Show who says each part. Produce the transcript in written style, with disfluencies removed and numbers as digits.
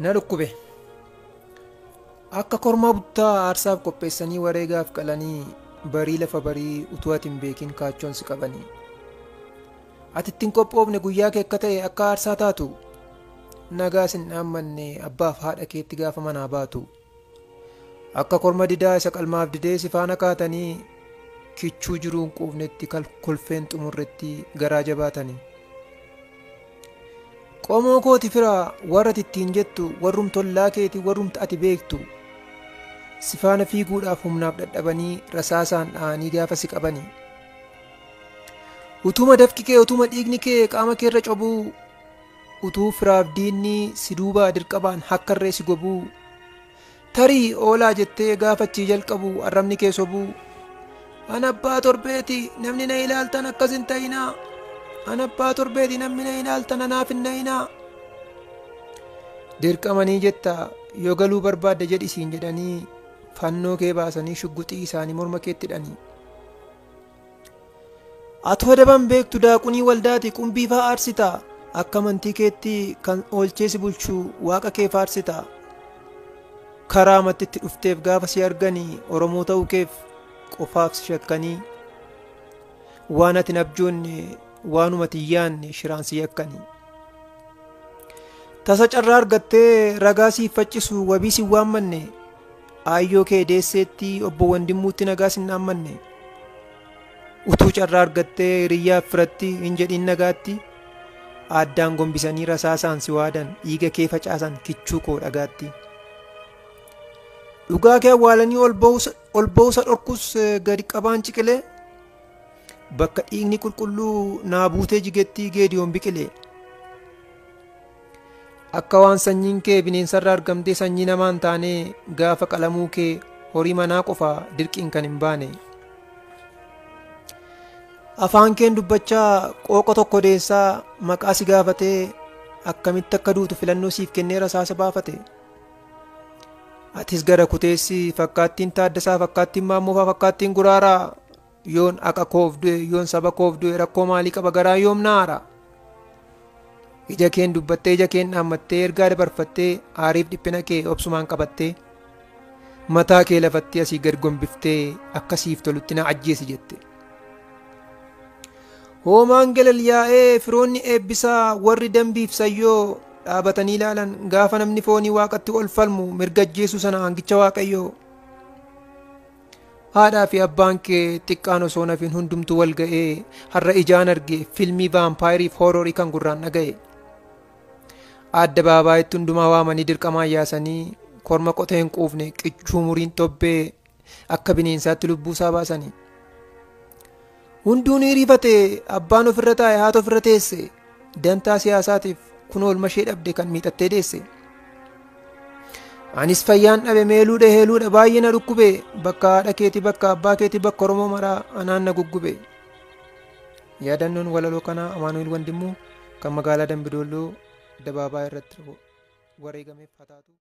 Speaker 1: Na dhukkube. Akka kormaa buttaa aarsaaf qopheessanii wareegaaf qalanii barii lafa barii utuu ati hin beekin kaachoon si qabanii. Ati ittiin qophoofne guyyaa kee akka ta'e akka aarsaa taatu nagaa sin dhaammanne abbaaf haadha keetti gaafa manaa baatu. Akka korma didaa isa qalmaaf didee si faana kaatanii kichuu jiruun quufnetti kolfeen xumurretti garaa jabaatanii. Qomoo kooti firaa warra ati ittiin jettu warrum tollaa keeti warrumta ati beektu si faana fiiguudhaaf humnaaf dadhabanii rasaasaan dha'anii gaafa si qabanii. Utuma dafqi kee utuma dhiigni kee qaama keerra cobuu utuu firaaf diinni si duubaa dirqabaan hakkarree si gobuu tarii oolaa jettee gaafachii jalqabu arrabni kee sobuu ana abbaa torbeeti namni na ilaaltan akkas hin ta'inaa. Ana abbaa torbeeti namni na ilaaltan anaaf hin na'inaa. Dirqamanii jetta yoo galuu barbaadde jedhi siin jedhanii fannoo kee baasanii shugguxii isaanii morma keetti hidhanii. Atoo daban beektu daaqunii waldaati qumbii faa aarsita akka amantii keetti kan oolchee si bulchu waaqa kee faarsita. Karaa amantitti dhufteef gaafa si arganii Oromoo ta'uu keef qofaaf si shakkanii waan ati hin abjoonne waanuma ati hin yaanne shiraan si yakkanii. Tasa carraa argattee ragaa siif faccisu wabii si waammanne aayyoo kee deesseetti obbo Wandimmuutti nagaa sin dhaammanne. Utuu carraa argattee hiriyyaaf firatti hin jedhin nagaatti addaan gombisanii rasaasaan si waadan dhiiga kee facaasan kichuu koo dhagaatti. Dhugaa kee awwaalanii ol ba'uusa dhorkus gadi qabaan ciqilee bakka dhiigni qulqulluu naa buutee jigetti Geediyoon biqile. Akka waan sanyiin kee bineensarraa argamtee sanyii namaa hin taane gaafa qalamuu kee horii manaa qofaa dirqiin kan hin baane. Afaan keen dubbachaa qooqa tokko deessaa maqaa si gaafatee akkamitti akka duutu filannoo siif kennee rasaasa baafate. Atis gara kuteessi fakkaattiin Taaddasaa fakkaattiin Maammoofaa fakkaattiin Guraaraa yoon aqa koof du'e yoon saba koof du'e rakkoo maalii qaba garaa yoom naara. Ija keen dubbattee ija keen dhaammattee ergaa dabarfattee aariif dhiphina kee obsumaan qabattee mataa kee lafatti asii gad gombiftee akka siif tolutti na ajjeesi jette. Hoomaan galal yaa'ee firoonni eebbisaa warri dambiif sayyoo dhaabatanii ilaalan gaafa namni foonii waaqatti ol falmu mirga ajjeesuu sana hangicha waaqayyoo. Haadhaa fi abbaan kee xiqqaan osoo nafiin hundumtuu wal ga'ee har'a ijaan arge filmii vaampaayiriif hoororii kan gurraan dhaga'e. Adda baabaayitti hundumaa waamanii dirqamaan yaasanii korma qotee hin quufne qichuu muriin tobbee akka bineensaatti lubbuusaa baasanii. Hunduu ni riifate abbaan ofirra taa'e haata ofirra teesse dantaa siyaasaatiif kun oolma ishee dhabde kan miixattee deesse. Anis fayyaan dhabe meeluudha heeluudha baay'ee na dhukkube bakka haadha keeti bakka abbaa keeti bakka Oromoo maraa anaan na guggube. Yaadannoon walaloo kanaa Amaanu'el Wandimmuu kan magaalaa Dambidolloo Dabaabaa irratti wareegameef haa taatu.